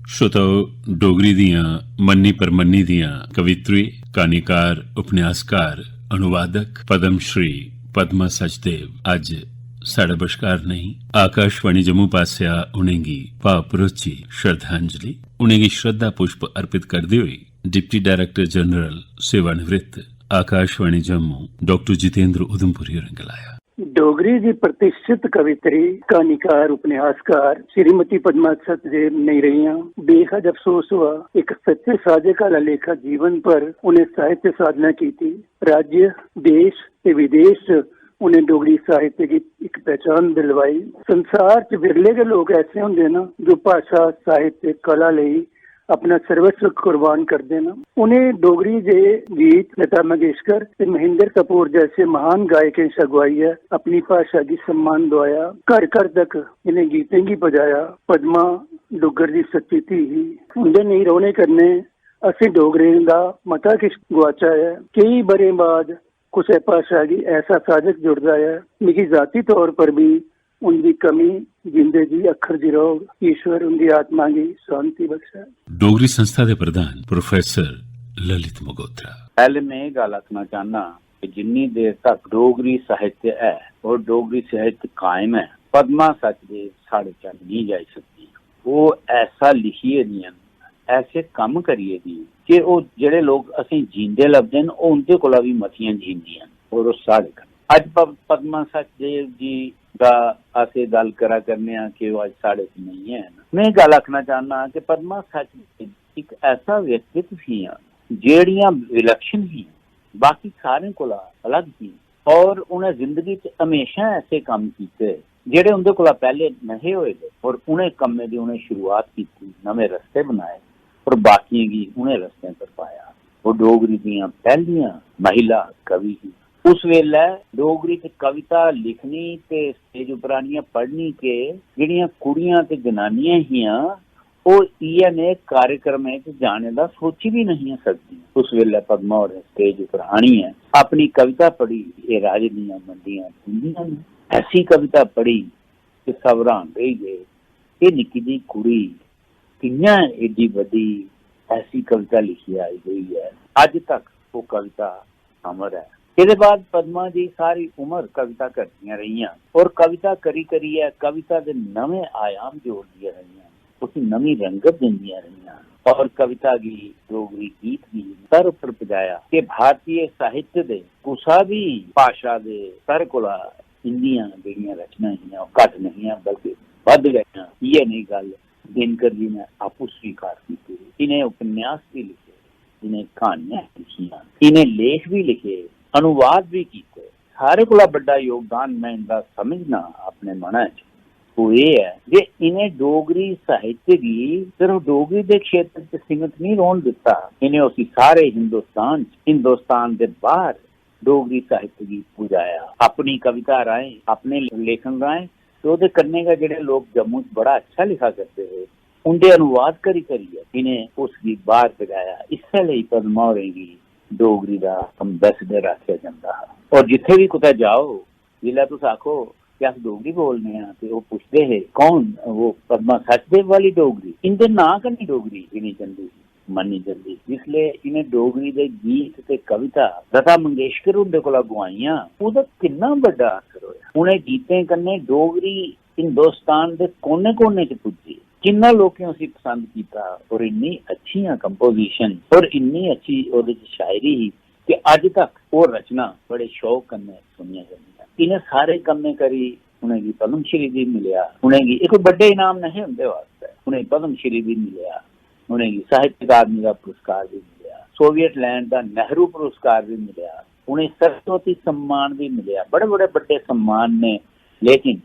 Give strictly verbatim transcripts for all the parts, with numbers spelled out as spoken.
श्रोताओ, डोगरी दियां मन्नी परमन्नी दियां कवित्री, क्हानीकार, उपन्यासकार, अनुवादक पद्म श्री पद्मा सचदेव अज्ज साढ़े बश्कार नेईं। आकाशवाणी जम्मू पासेआ उ'नेंगी भावभरोची श्रद्धांजलि। उ'नेंगी श्रद्धा पुष्प अर्पित करदे होई डिप्टी डायरेक्टर जनरल सेवानिवृत्त आकाशवाणी जम्मू डाक्टर जितेंद्र उधमपुरी होरें गलाया। डोगरी दी प्रतिष्ठित कवित्री, क्हानीकार, उपन्यासकार श्रीमती पद्मा सचदेव नेईं रेहियां। बेहद अफसोस होआ। इक सच्चे साधक आह्ला लेखा जीवन भर उ'नें साहित्य साधना कीती। राज्य, देश ते विदेश च उ'नें डोगरी साहित्य गी इक पहचान दिलवाई। संसार च विरले गै लोक ऐसे होंदे न जो भाशा, साहित्य, कला लेई अपना सर्वस्व कुर्बान करदे न। उ'नें डोगरी दे गीत लता मंगेशकर ते महेंद्र कपूर जैसे महान गायकें शा गुआइयै अपनी भाशा गी सम्मान दोआया। घर घर तक इ'नें गीतें गी पजाया। पद्मा डुग्गर दी सच्ची धी ही। उं'दे नेईं रौह्ने कन्नै असें डोगरें दा मता किश गुआचा ऐ। केई ब'रें बाद कुसै भाशा गी ऐसा साधक जुड़दा ऐ। मिगी जाती तौर पर बी उं'दी कमी जींदे जी अक्खरदी रौह्ग। ईश्वर उं'दी आत्मा गी शांति बख्शै। डोगरी संस्था दे प्रधान प्रोफेसर ललित मगोत्रा। पैह्ले में एह् गल्ल आखना चाह्न्नां कि जिन्नी देर तक डोगरी साहित्य ऐ और डोगरी साहित्य कायम ऐ, पद्मा सचदेव साढ़े चा नेईं जाई सकदी। ओह् ऐसा लिखियै दियां न, ऐसे कम्म करियै दियां न कि ओह् जेह्ड़े लोक असें जींदे लभदे न, ओह् उं'दे कोला बी मतियां जींदियां न और ओह् साढ़े कन्नै। अज्ज प-, पद्मा सचदेव जी दा अस एह् गल्ल करा करने आं कि ओह् अज्ज साढ़े च नेईं हैन। में एह् गल्ल आखना चाह्न्नां कि पद्मा सचदेव इक ऐसा व्यक्तित्व हियां जेह्ड़ियां विलक्षण हियां, बाकी सारें कोला अलग हियां और उ'नें जिंदगी च हमेशा ऐसे कम्म कीते जेह्ड़े उं'दे कोला पैह्ले नेहे होए दे और उ'नें कम्में दी उ'नें शुरुआत कीती, नमें रस्ते बनाए और बाकियें गी उ'नें रस्तें पर पाया। ओह् डोगरी दियां पैह्लियां महिला कवि हियां। उस बेल्लै डोगरी च कविता लिखनी ते स्टेज उप्पर आनियै पढ़नी के जेह्ड़ियां कुड़ियां ते जनानियां हियां, ओह् इ'यै नेह् कार्यक्रमें च जाने दा सोची बी नेहियां सकदियां। उस बेल्लै पद्मा होरें स्टेज उप्पर आनियै अपनी कविता पढ़ी, "एह् राजे दियां मंडियां तुंदियां न।" ऐसी कविता पढ़ी कि सब र्हान रेही गे। एह् निक्की जेही कुड़ी कि'यां एड्डी बड्डी ऐसी कविता लिखियै आई गई ऐ। अज्ज तक ओह् कविता अमर ऐ। एह्दे बाद पद्मा जी सारी उम्र कविता करदियां रेहियां और कविता करी करियै कविता दे नमें आयाम जोड़दियां रेहियां, उसी नमीं रंगत दिंदियां रेहियां और कविता गी, डोगरी गीत गी स्तर उप्पर पजाया कि भारतीय साहित्य दे कुसा बी भाशा दे स्तर कोला इंदियां जेह्ड़ियां रचनां हियां, ओह् घट्ट नेहियां, बल्के बद्ध गै हियां। इ'यै नेही गल्ल दिनकर जी ने आपूं स्वीकार कीती। इ'नें उपन्यास बी लिखे, इ'नें क्हानियां लिखियां, इ'नें लेख बी लिखे, अनुवाद बी कीते। सारे कोला बड्डा योगदान में इंदा समझना अपने मनै च, ओह् एह् ऐ जे इ'नें डोगरी साहित्य गी सिर्फ डोगरी दे क्षेत्र च सीमत निं रौह्न दित्ता, इ'नें उसी सारे हिंदुस्तान च, हिंदुस्तान दे बाह्र डोगरी साहित्य गी पुजाया। अपनी कविता राहें, अपने लेखन राहें ते ओह्दे कन्नै गै जेह्ड़े लोक जम्मू च बड़ा अच्छा लिखा करदे हे, उं'दे अनुवाद करी करियै इ'नें उसगी बाह्र पजाया। इस्सै लेई पद्मा होरें गी डोगरी दा ambassador आखेआ जंदा हा। और जित्थै बी कुतै जाओ, जिसलै तुस आखो कि अस डोगरी बोलने आं, ते ओह् पुछदे हे, "कौन?" ओह् पद्मा सचदेव वाली डोगरी। इं'दे नांऽ कन्नै डोगरी गिनी जंदी ही, मन्नी जंदी ही। जिसलै इ'नें डोगरी दे गीत ते कविता लता मंगेशकर हुंदे कोला गुआइयां, ओह्दा किन्ना बड्डा असर होआ। उ'नें गीतें कन्नै डोगरी हिंदुस्तान दे कोने-कोने च पुज्जी। किन्ना लोकें उसी पसंद कीता और इन्नी अच्छियां composition और इन्नी अच्छी ओह्दे च शायरी ही कि अज्ज तक ओह् रचना बड़े शौक कन्नै सुनियां जंदियां। इ'नें सारे कम्में करी उ'नेंगी पद्म श्री बी मिलेआ। उ'नेंगी, एह् कोई बड्डे इनाम नेहे उं'दे वास्तै। उ'नेंगी पद्म श्री बी मिलेआ, उ'नेंगी साहित्य अकादमी दा पुरस्कार बी मिलेआ, सोवियत लैंड दा नेहरू पुरस्कार बी मिलेआ, उ'नेंगी सरस्वती सम्मान बी मिलेआ। बड़े-बड़े बड्डे सम्मान ने, लेकिन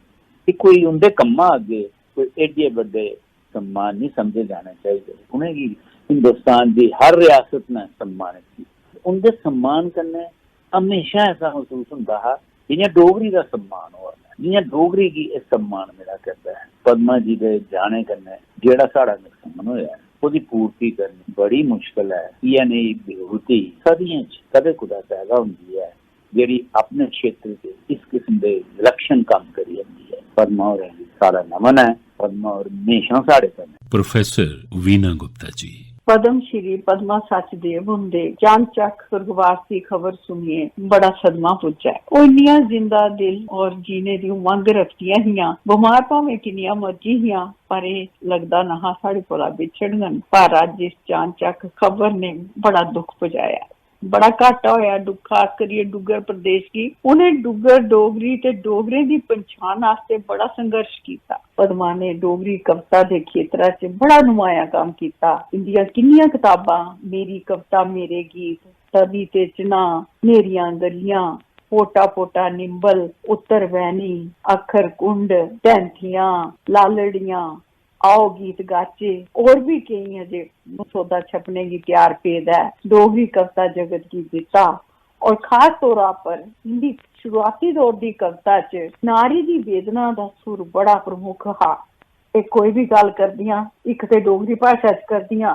एह् कोई उं'दे कम्मा अग्गें कोई एड्डे बड्डे सम्मान निं समझे जाने चाहिदे। उ'नेंगी हिंदुस्तान दी हर रियासत ने सम्मानत कीता। उं'दे सम्मान कन्नै म्हेशां ऐसा मसूस होंदा हा जि'यां डोगरी दा सम्मान होआ दा ऐ, जि'यां डोगरी गी एह् सम्मान मिला करदा ऐ। पद्मा जी दे जाने कन्नै जेह्ड़ा साढ़ा नुकसान होआ ऐ, ओह्दी पूर्ति करनी बड़ी मुश्कल ऐ। इ'यै नेही विभूति सदियें च कदें कुतै पैदा होंदी ऐ, जेह्ड़ी अपने क्षेत्र च इस किस्म दे विलक्षण कम्म करी जंदी ऐ। पद्मा होरें गी साढ़ा नमन ऐ। पद्मा होर म्हेशां साढ़े कन्नै। प्रोफेसर वीना गुप्ता जी। पद्म श्री पद्मा सचदेव हुंदे चानचक्क सुर्गवास दी खबर सुनियै बड़ा सदमा पुज्जा ऐ। ओह् इन्नियां जिंदा दिल और जीने दी उमंग रखदियां हियां। बमार भामें किन्नियां मर्जी हियां, पर एह् लगदा नहा साढ़े कोला बिछड़ङन। पर अज्ज इस चानचक्क खबर ने बड़ा दुख पजाया। बड़ा घाटा होया डु-, खास करियै डुग्गर प्रदेश गी। उ'नें डुग्गर डोगरी ते डोगरें दी पंछान आस्तै बड़ा संघर्ष कीता। पद्मा ने डोगरी कविता दे खेतरा च बड़ा नुमाया कम्म कीता। इंदियां किन्नियां कताबां, मेरी कविता, मेरे गीत, तवी ते चन्हां, मेरियां गलियां, पोटा पोटा निंबल, उत्तर बैनी, अक्खर कुंड, धैंथियां, लालड़ियां, आओ गीत गाचे, होर बी केईं अजे मसौदा छपने गी त्यार पेदा ऐ। डोगरी कविता जगत गी दित्ता और खास तौरा पर इंदी शुरुआती दौर दी कविता च नारी दी वेदना दा सुर बड़ा प्रमुख हा। एह् कोई बी गल्ल करदियां, इक ते डोगरी भाशा च करदियां,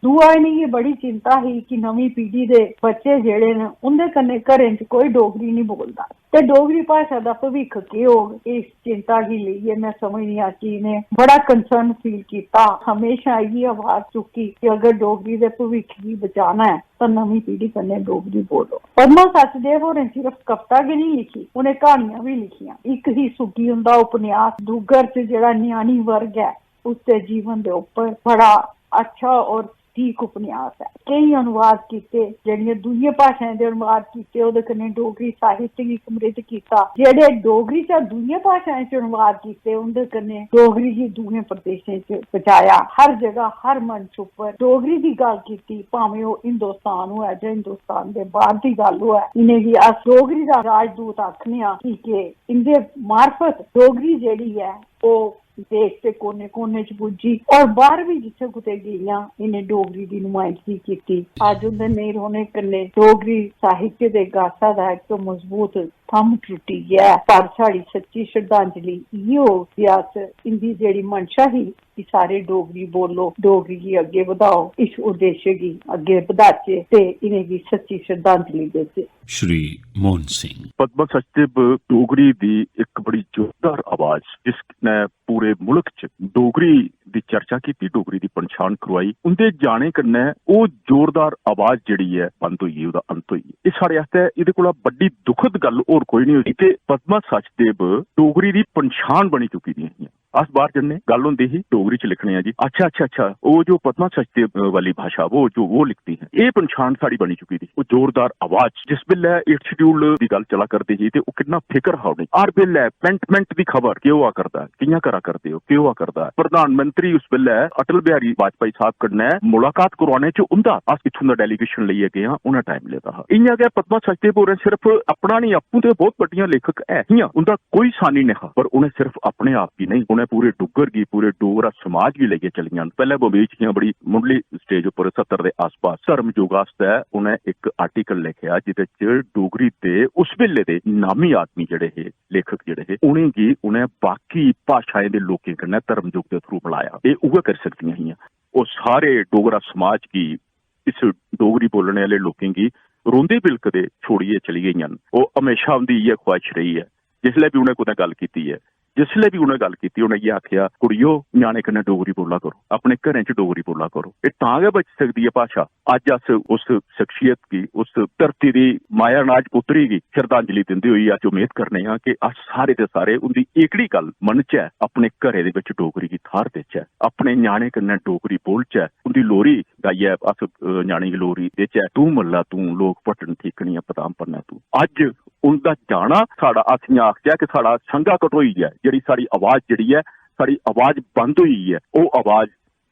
दूआ इ'नेंगी बड़ी चिंता ही कि नमीं पीढ़ी दे बच्चे जेह्ड़े न, उं'दे कन्नै घरें च कोई डोगरी निं बोलदा। ते डोगरी भाशा दा भविक्ख केह् होग, इस चिंता गी लेइयै में समझनी आं कि इ'नें बड़ा कंसर्न फील कीता। हमेशा इ'यै आवाज चुक्की कि अगर डोगरी दे भविक्ख गी बचाना ऐ, तां नमीं पीढ़ी कन्नै डोगरी बोलो। पद्मा सचदेव होरें सिर्फ कविता गै निं लिखी, उ'नें क्हानियां बी लिखियां। इक ही सुग्गी उं'दा उपन्यास डुग्गर च, जेह्ड़ा ञ्याणी वर्ग ऐ, उसदे जीवन दे उप्पर बड़ा अच्छा और ठीक उपन्यास ऐ। केईं अनुवाद कीते, जेह्ड़ियां दूइयें भाशाएं दे अनुवाद कीते, ओह्दे कन्नै डोगरी साहित्य गी समृद्ध कीता। जेह्ड़े डोगरी चा दूइयें भाशाएं च अनुवाद कीते, उं'दे कन्नै डोगरी गी दूए प्रदेशें च पजाया। हर जगह, हर मंच उप्पर डोगरी दी गल्ल कीती, भामें ओह् हिंदुस्तान होऐ जां हिंदुस्तान दे बाह्र दी गल्ल होऐ। इ'नेंगी अस डोगरी दा राजदूत आखने आं, की के इं'दे मार्फत डोगरी जेह्ड़ी ऐ, ओह् देश दे कोने-कोने च पुज्जी और बाह्र बी जित्थै कुतै गेइयां, इ'नें डोगरी दी नुमायंदगी कीती। अज्ज उं'दे नेईं रौह्ने कन्नै डोगरी साहित्य दे गासा दा इक मजबूत थम्म त्रुट्टी गेआ ऐ। पर साढ़ी सच्ची श्रद्धांजलि इ'यै होग जे अस इं'दी जेह्ड़ी मंशा ही कि सारे डोगरी बोलो, डोगरी गी अग्गें बधाओ, इस उद्देश्य गी अग्गें बधाचै ते इ'नेंगी सच्ची श्रद्धांजलि देचै। श्री मोहन सिंह। पद्मा सचदेव डोगरी दी इक बड़ी जोरदार आवाज, जिसने पूरे मुल्क च डोगरी दी चर्चा कीती, डोगरी दी पंछान करोआई। उं'दे जाने कन्नै ओह् जोरदार आवाज जेह्ड़ी ऐ, बंद होई गेई, ओह्दा अंत होई गेआ। एह् साढ़े आस्तै एह्दे कोला बड्डी दुखद गल्ल होर कोई निं होई कि पद्मा सचदेव डोगरी दी पंछान बनी चुकी दियां हियां। अस बाहर जन्ने, गल्ल होंदी ही डोगरी च लिखने आं जी। अच्छा, अच्छा, अच्छा, ओह् जो पद्मा सचदेव वाली भाशा, वो जो वो लिखती हैं, एह् पंछान साढ़ी बनी चुकी दी। ओह् जोरदार आवाज, जिस बेल्लै एट शेड्यूल दी गल्ल चला करदी ही ते ओह् किन्ना फिकर हा उ'नेंगी। हर बेल्लै मिंट मिंट दी खबर, केह् होआ करदा ऐ, कि'यां करा करदे ओ, केह् होआ करदा ऐ। प्रधानमंत्री उस बेल्लै अटल बिहारी वाजपेयी साहब कन्नै मुलाकात करोआने च उं'दा, अस इत्थूं दा डेलीगेशन लेइयै गे आं, उ'नें टाइम लेदा हा। इ'यां गै पद्मा सचदेव होरें सिर्फ अपना निं, आपूं ते बहुत बड्डियां लेखक ऐ हियां, उं'दा कोई सानी नेहा, पर उ'नें सिर्फ अपने आप गी नेईं, उ'नें पूरे डुग्गर गी, पूरे डोगरा समाज गी लेइयै चलियां न। पैह्लें बम्बई च हियां, बड़ी मुंढली स्टेज उप्पर सत्तर दे आसपास धर्म युग आस्तै उ'नें इक आर्टिकल लिखेआ, जेह्दे च डोगरी दे उस बेल्ले दे नामी आदमी जेह्ड़े हे, लेखक जेह्ड़े हे, उ'नेंगी उ'नें बाकी भाशाएं दे लोकें कन्नै धर्म युग दे थ्रू मलाया। एह् उ'ऐ करी सकदियां हियां। ओह् सारे डोगरा समाज गी, इस डोगरी बोलने आह्ले लोकें गी रोंदे बिलकदे छोड़ियै चली गेइयां न। ओह् म्हेशां उं'दी इ'यै ख्वाहिश रेही ऐ, जिसलै बी उ'नें कुतै गल्ल कीती ऐ, जिसलै बी उ'नें गल्ल कीती, उ'नें इ'यै आखेआ, "कुड़ियो, ञ्याणें कन्नै डोगरी बोला करो, अपने घरें च डोगरी बोला करो। एह् तां गै बची सकदी ऐ भाशा।" अज्ज अस उस शख्सियत गी, उस धरती दी माया नाज पुत्री गी श्रद्धांजलि दिंदे होई अज्ज उम्मीद करने आं कि अस सारे दे सारे उं'दी एह्कड़ी गल्ल मनचै, अपने घरें दे बिच डोगरी गी थाह्र देचै, अपने ञ्याणें कन्नै डोगरी बोलचै, उं'दी लोरी गाइयै अस, अ, ञ्याणें गी लोरी देचै, "तूं मल्ला तूं, लोक भट्टन ठीकनियां, बदाम भन्नै तूं।" अज्ज उं'दा जाना साढ़ा, अस इ'यां आखचै कि साढ़ा संघा घटोई गेआ, जेह्ड़ी साढ़ी आवाज जेह्ड़ी ऐ, साढ़ी आवाज बंद होई गेई ऐ। ओह् आवाज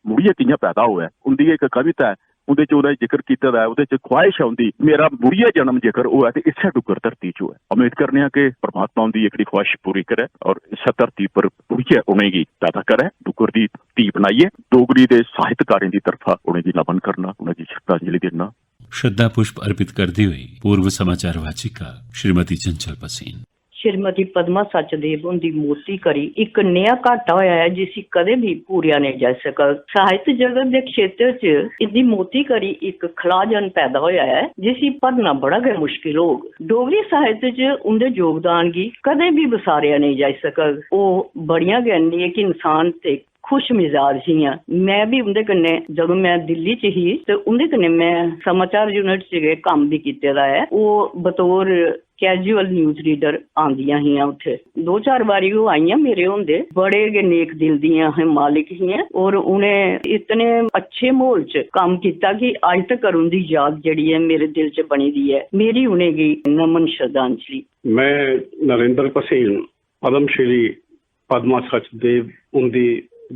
मुड़ियै कि'यां पैदा होऐ? उं'दी इक कविता ऐ, उं'दे च उ'नें जिक्र कीते दा ऐ, ओह्दे च ख्वाहिश ऐ उं'दी, "मेरा मुड़ियै जन्म जेकर होऐ ते इस्सै डुग्गर धरती च होऐ।" उम्मीद करने आं कि परमात्मा उं'दी एह्कड़ी ख्वाहिश पूरी करै और इस्सै धरती पर मुड़ियै उ'नेंगी पैदा करै, डुग्गर दी धी बनाइयै। डोगरी दे साहित्यकारें दी तरफा उ'नेंगी नमन करना, उ'नेंगी श्रद्धांजलि देना। श्रद्धा पुष्प अर्पित करदे होई पूर्व समाचार वाचिका श्रीमती चंचल भसीन। श्रीमती पद्मा सचदेव हुंदी मौती करी इक नेहा घाटा होआ ऐ जिसी कदें बी पूरेआ नेईं जाई सकग। साहित्य जगत दे क्षेत्र च इंदी मौती करी इक खलाजन पैदा होआ ऐ जिसी भरना बड़ा गै मुश्किल होग। डोगरी साहित्य च उंदे योगदान गी कदें बी बसारेआ नेईं जाई सकग। ओह् बड़ियां गै नेक इंसान ते खुश मिजाज हियां। में बी उंदे कन्नै, जदूं में दिल्ली च ही ते उंदे कन्नै में समाचार यूनिट च गै कम्म बी कीते दा ऐ। ओह् बतौर कैजुअल न्यूज रीडर आंदियां हियां उत्थै। दो चार बारी ओह् आइयां मेरे होंदे। बड़े गै नेक दिल दियां हियां, मालिक हियां, और उ'नें इतने अच्छे म्हौल च कम्म कीता कि अज्ज तकर उं'दी याद जेह्ड़ी ऐ मेरे दिल च बनी दी ऐ। मेरी उ'नेंगी नमन श्रद्धांजलि। मैं नरेंद्र भसीन पद्म श्री पद्मा सचदेव हुंदी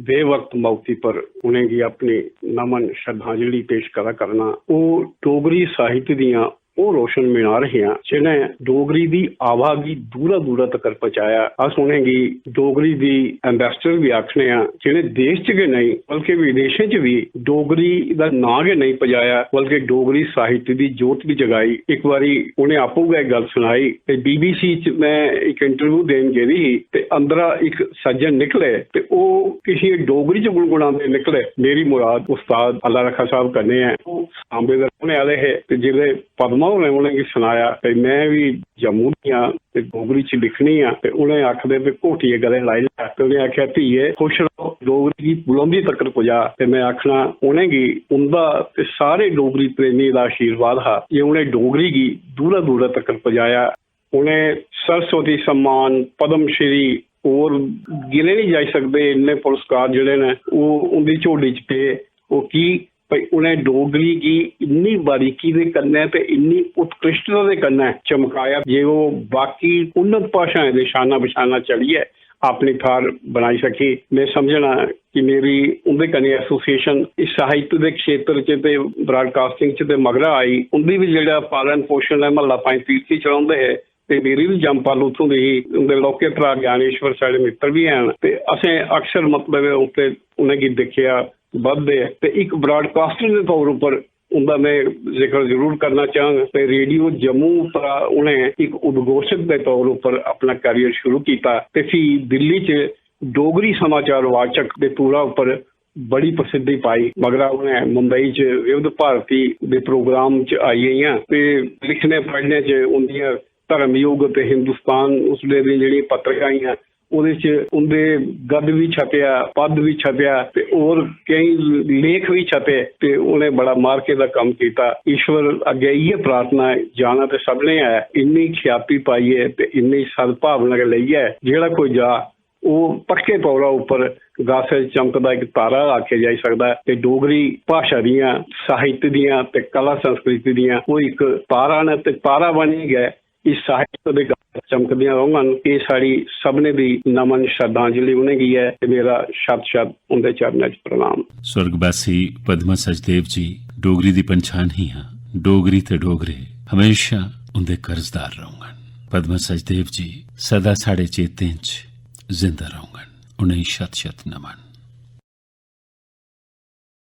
बेवक्त मौती पर उ'नेंगी अपनी नमन श्रद्धांजलि पेश करा करना। ओह् डोगरी साहित्य दियां ओह् रोशन मीनार हियां जि'नें डोगरी दी आभा गी दूरा दूरा तकर पहुंचाया। अस उ'नेंगी डोगरी दी एम्बेसडर बी आखने आं जि'नें देश च गै नेईं बल्कि विदेशें च बी डोगरी दा नांऽ गै नेईं पजाया बल्कि डोगरी साहित्य दी जोत बी जगाई। इक बारी उ'नें आपूं गै गल्ल सनाई ते बीबीसी च में इक इंटरव्यू देन गेदी ही ते अंदरा इक सज्जन निकले ते ओह् किश डोगरी च गुनगुनांदे निकले। मेरी मुराद उस्ताद अल्लाह रखा साहब कन्नै ऐ। ओह् सांबे दे रौह्ने आह्ले हे ते जिसलै पद्मा होरें उ'नेंगी सनाया ते में बी जम्मू दी आं ते डोगरी च लिखनी आं ते उ'नें आखदे भी घोटियै गले लाई लै ते उ'नें आखेआ धीए खुश रहो डोगरी गी बुलंदी तकर पुजा ते में आखना उ'नेंगी उं'दा ते सारे डोगरी प्रेमियें दा आशीर्वाद हा जे उ'नें डोगरी गी दूरा दूरा तकर पजाया। उ'नें सरस्वती सम्मान पद्म श्री होर गिने निं जाई सकदे इन्ने पुरस्कार जेह्ड़े न ओह् उं'दी झोली च पे। ओह् की भई उ'नें डोगरी गी इन्नी बारीकी दे कन्नै ते इन्नी उत्कृष्टता दे कन्नै चमकाया जे ओह् बाकी उन्नत भाशाएं दे शाना बशाना चढ़ियै अपनी थाह्र बनाई सकी। में समझना कि मेरी उं'दे कन्नै एसोसिएशन इस साहित्य दे क्षेत्र च ते ब्राडकास्टिंग च ते मगरा आई। उं'दी बी जेह्ड़ा पालन पोशन ऐ म्हल्ला पंज तीर्थी च रौंह्दे हे ते मेरी बी जम्मपल उत्थूं दी ही। उं'दे लौह्के भ्राऽ ज्ञानेश्वर साढ़े मित्तर बी हैन ते असें अक्सर मतलब उत्थै उ'नेंगी दिक्खेआ बधदे ते इक ब्राडकास्टर दे तौर उप्पर उं'दा में जिक्र जरूर करना चाहंग ते रेडियो जम्मू उप्परा उ'नें इक उद्घोशक दे तौर उप्पर अपना करियर शुरू कीता ते फ्ही दिल्ली च डोगरी समाचार वाचक दे तौरा उप्पर बड़ी प्रसिद्धि पाई। मगरा उ'नें मुंबई च विविध भारती दे प्रोग्राम च आई गेइयां ते लिखने पढ़ने च उं'दियां धर्मयुग ते हिंदुस्तान उसलै दियां जेह्ड़ियां पत्रिकां हियां ओह्दे च उं'दे गद्य बी छपेआ, पद्य बी छपेआ ते होर केईं लेख बी छपे ते उ'नें बड़ा मार्के दा कम्म कीता। ईश्वर अग्गें इ'यै प्रार्थना ऐ, जाना ते सभनें ऐ, इन्नी ख्याति पाइयै ते इन्नी सद्भावना गै लेइयै जेह्ड़ा कोई जा ओह् पक्के तौरा उप्पर गासै च चमकदा इक तारा आखेआ जाई सकदा ऐ ते डोगरी भाशा दियां, साहित्य दियां ते कला संस्कृति दियां ओह् इक तारा न ते तारा बनियै गै इस साहित्य दे गासै च चमकदियां रौह्ङन। एह् साढ़ी सभनें दी नमन श्रद्धांजलि उ'नेंगी ऐ ते मेरा शत शत उं'दे चरणें च प्रणाम। स्वर्गवासी पद्मा सचदेव जी डोगरी दी पंछान हियां। डोगरी ते डोगरे हमेशा उं'दे कर्जदार रौह्ङन। पद्मा सचदेव जी सदा साढ़े चेतें च जिंदा रौह्ङन। उ'नेंगी शत शत नमन।